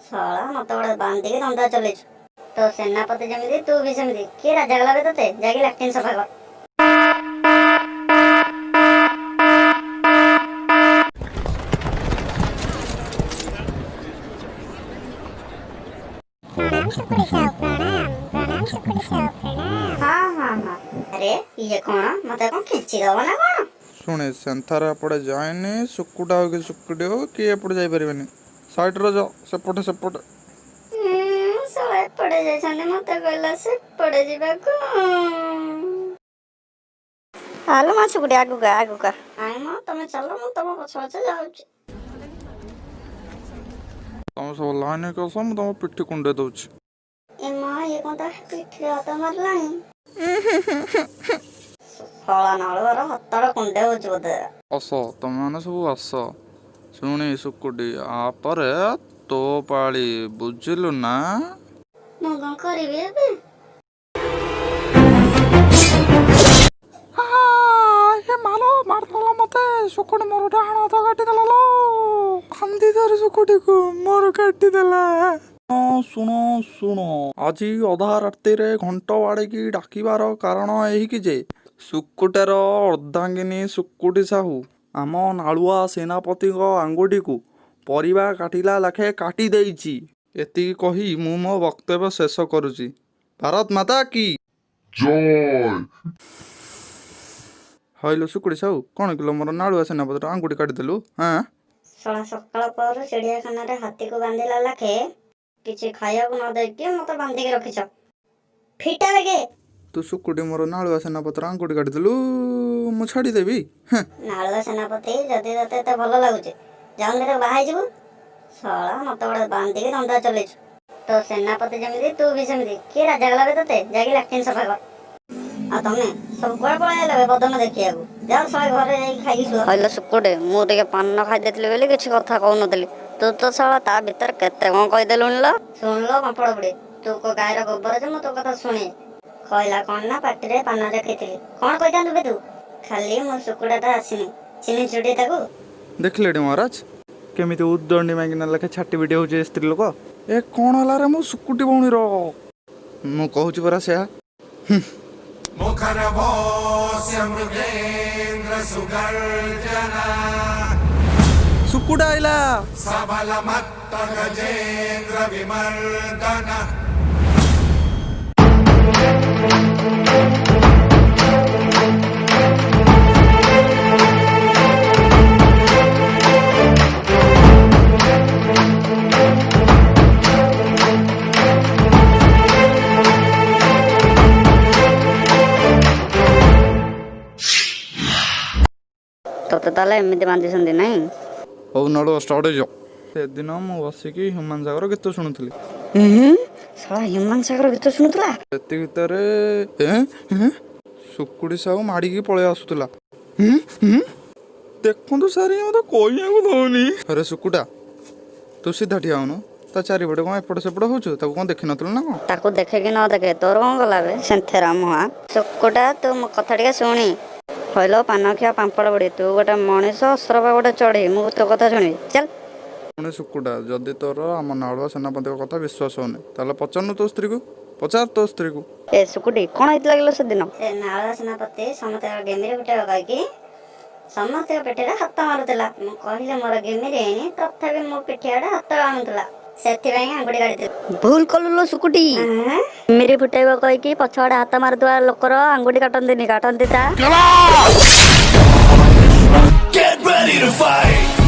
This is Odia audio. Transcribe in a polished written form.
ଶଳା ମତେ ଗୋଟେ ବାନ୍ଧିକି ଧନ୍ଦା ଚଲେଇଛୁ। ତୋ ସେନାପତି ଯେମିତି ତୁ ବି ସେମିତି। କିଏ ରାଜା ଗଲା ବେ ତତେ? ଯାଇକି ଲାଟ୍ରିନ୍ ସଫା କର। ପ୍ରଣାମ ସୁକୁଟି ସାହୁ, ପ୍ରଣାମ ପ୍ରଣାମ ସୁକୁଟି ସାହୁ, ପ୍ରଣାମ। ହଁ ହଁ ହଁ, ଆରେ ଇଏ କଣ ମତେ କଣ ଖେଞ୍ଚି ଦବ ନା କଣ? ଶୁଣେ, ସେନ୍ଥାର ଏପଟେ ଯାଏନି। ଶୁକୁଟା ହଉ କି ଶୁକୁଟି ହଉ, କିଏ ଏପଟେ ଯାଇପାରିବେନି। ସାଇଡ଼ରେ ଯାଅ, ସେପଟେ ସେପଟେ। ଶଳା ଏପଟେ ଯାଇଛନ୍ତି, ମତେ କହିଲା ସେପଟେ ଯିବାକୁ। ହାଲୋ ମା ସୁକୁଟି, ଆଗକୁ ଆଗକୁ। ନାଇଁ ମ, ତମେ ଚାଲ, ମୁଁ ତମ ପଛେ ପଛେ ଯାଉଛି। ତମେ ସବୁ ଲାଇନ୍ ହେଇକି ଆସ, ମୁଁ ତମ ପିଠି କୁଣ୍ଡେଇ ଦଉଛି। ଏ ମା, ଇଏ କଣ ତା ପିଠିରେ ହାତ ମାରିଲାଣି? ଶଳା ନାଳୁଆର ହାତଟା କୁଣ୍ଡେଇ ହଉଛି ବୋଧେ। ଆସ, ତମେମାନେ ସବୁ ଆସ। ଶୁଣି ଶୁକୁଟି, ଆପରେ ତୋ ପାଳି, ବୁଝିଲୁ ନା? ମୁଁ କଣ କରିବି ଏବେ? ଏ ମାଲୋ, ମାରିଦେଲା ମତେ ଶୁକୁଟି, ମୋର ଡାହାଣ ହାତ କାଟିଦେଲା ଲୋ। କାନ୍ଦି ଧର ଶୁକୁଟିକୁ, ମୋର କାଟିଦେଲା। ହଁ, ଶୁଣ ଶୁଣ, ଆଜି ଅଧା ରାତିରେ ଘଣ୍ଟ ବାଡ଼େଇକି ଡାକିବାର କାରଣ ଏହିକି ଯେ ଶୁକୁଟାର ଅର୍ଦ୍ଧାଙ୍ଗିନୀ ଶୁକୁଟି ସାହୁ ଆମ ନାଳୁଆ ସେନାପତିଙ୍କ ଆଙ୍ଗୁଠିକୁ ପରିବା କାଟିଲା ଲେଖେ କାଟି ଦେଇଛି। ଏତିକି କହି ମୁଁ ମୋ ବକ୍ତବ୍ୟ ଶେଷ କରୁଛି। ଭାରତ ମାତା କି ଜୟ। ହଇଲୋ ଶୁକୁଟି ସାହୁ, କ'ଣ କିଲୋ ମୋର ନାଳୁଆ ସେନାପତିର ଆଙ୍ଗୁଠି କାଟିଦେଲୁ? ହଁ। ଶଳା ସକାଳ ପହରୁ ଚିଡ଼ିଆଖାନାରେ ହାତୀକୁ ବାନ୍ଧିଲା ଲାଖେ କିଛି ଖାଇବାକୁ ନ ଦେଇକି ମତେ ବାନ୍ଧିକି ରଖିଛ। ଫିଟା ବେଗେ। ତୁ ଶୁକୁଟି ମୋର ନାଳୁଆ ସେନାପତିର ଆଙ୍ଗୁଠି କାଟିଦେଲୁ, ମୁଁ ଛାଡ଼ିଦେବି? ହେଁ। ନାଳୁଆ ସେନାପତି ଯଦି ତତେ ଏତେ ଭଲ ଲାଗୁଛି, ଯାଉନୁ ତାକୁ ବାହା ହେଇଯିବୁ। ଶଳା ମତେ ଗୋଟେ ବାନ୍ଧିକି ଧନ୍ଦା ଚଲେଇଛୁ। ତୋ ସେନାପତି ଯେମିତି ତୁ ବି ସେମିତି। କିଏ ରାଜା ଗଲା ବେ ତତେ? ଯାଇକି ଲାଟ୍ରିନ୍ ସଫା କର। ଆଉ ତମେ ସବୁ କୁଆଡେ ପଳେଇ ଆଇଲ ବେ ବଦନ ଦେଖିବାକୁ? ଯାଅ ଶଳା ଘରେ ଯାଇକି ଖାଇକି ଶୁଅ। କହିଲ ଶୁକୁଟେ, ମୁଁ ଟିକେ ପାନ ଖାଇ ଦେଇଥିଲି ବୋଲି କିଛି କଥା କହୁନଥିଲି। ତୁ ତ ଶଳା ତା ଭିତରେ କେତେ କଣ କହିଦେଲୁଣି ଲୋ। ଶୁଣିଲ ପାମ୍ପଡ଼ ବୁଡ଼ି, ତୁ କୋ ଗାଈର ଗୋବର ଯେ ମୁଁ ତୋ କଥା ଶୁଣେ? କହିଲା କଣ ନା ପାଟିରେ ପାନ ରଖିଥିଲି। କଣ କହିଥାନ୍ତୁ ବେ ତୁ? ଖାଲି ମୋ ଶୁକୁଟାଟା ଆସିନି, ଚିନି ଚୁଡ଼ି ତାକୁ। ଦେଖିଲେଟି ମହାରାଜ, କେମିତି ଉଦଣ୍ଡି ମାଗିନା ଲେଖେ ଛାଟି ପିଟି ହଉଛି ଏ ସ୍ତ୍ରୀ ଲୋକ। ଏ କ'ଣ ହେଲା ରେ ମୋ ଶୁକୁଟି ଭଉଣୀର? ମୁଁ କହୁଛି ପରା ସେୟା। मुखरभोस्य मृगेन्द्र सुगर्जना। ଶୁକୁଟା ଆଇଲା। सबलमत्त गजेन्द्र विमर्दन। ତତେ ତାହେଲେ ଏମିତି ବାନ୍ଧିଛନ୍ତି ନାଇଁ? ହଉ ନାଳୁଆ, ଷ୍ଟାର୍ଟ ହେଇଯାଅ। ସେଦିନ ମୁଁ ବସିକି ହ୍ୟୁମାନ ସାଗର ଗୀତ ଶୁଣୁଥିଲି। ଶଳା ହ୍ୟୁମାନ ସାଗର ଗୀତ ଶୁଣୁଥିଲା? ସେତିକି ଭିତରେ ଏଁ, ଏଁ, ଶୁକୁଟି ସାହୁ ମାଡ଼ିକି ପଳେଇ ଆସୁଥିଲା। ହୁଁ, ହୁଁ। ଦେଖନ୍ତୁ ସାର୍, ଇଏ ମତେ କହିବାକୁ ଦଉନି। ଆରେ ଶୁକୁଟା, ତୁ ସିଧା ଠିଆ ହଉନୁ, ତା ଚାରିପଟେ କଣ ଏପଟ ସେପଟ ହଉଛୁ? ତାକୁ କଣ ଦେଖିନଥିଲୁ ନା କଣ? ତାକୁ ଦେଖେ କି ନ ଦେଖେ ତୋର କଣ ଗଲା ବେ ସେନ୍ଥେରା ମୁହାଁ? ଶୁକୁଟା, ତୁ ମୋ କଥା ଟିକେ ଶୁଣି। ହଇଲୋ ପାନଖିଆ ପାମ୍ପଡ଼ ବୁଡ଼ି, ତୁ ଗୋଟେ ମଣିଷ ଅସରପା ଗୋଟେ ଚଢ଼େଇ, ମୁଁ ତୋ କଥା ଶୁଣିବି? ଚାଲ। ପୁଣି ଶୁକୁଟା, ଯଦି ତୋର ଆମ ନାଳୁଆ ସେନାପତିଙ୍କ କଥା ବିଶ୍ୱାସ ହଉନି, ତାହେଲେ ପଚାରୁନୁ ତୋ ସ୍ତ୍ରୀକୁ, ପଚାର ତୋ ସ୍ତ୍ରୀକୁ। ଏ ଶୁକୁଟି, କଣ ହେଇଥିଲା କିଲୋ ସେଦିନ? ସେ ନାଳୁଆ ସେନାପତି ସମସ୍ତଙ୍କ ଗେମିରେ ଫୁଟେଇବ କହିକି ସମସ୍ତଙ୍କ ପିଠିରେ ହାତ ମାରୁଥିଲା। ମୁଁ କହିଲେ ମୋର ଗିମିରି ହେଇନି, ତଥାପି ମୋ ପିଠି ଆଡେ ହାତ ଆଣୁଥିଲା, ସେଥିପାଇଁ ଆଙ୍ଗୁଠି କାଟିଥିଲି। ଭୁଲ କଲୁ ଲୋ ସୁକୁଟି। ମିରି ଫୁଟେଇବ କହିକି ପଛଆଡେ ହାତ ମାରୁଥିବା ଲୋକର ଆଙ୍ଗୁଠି କାଟନ୍ତିନି, କାଟନ୍ତି ତା Get ready to fight!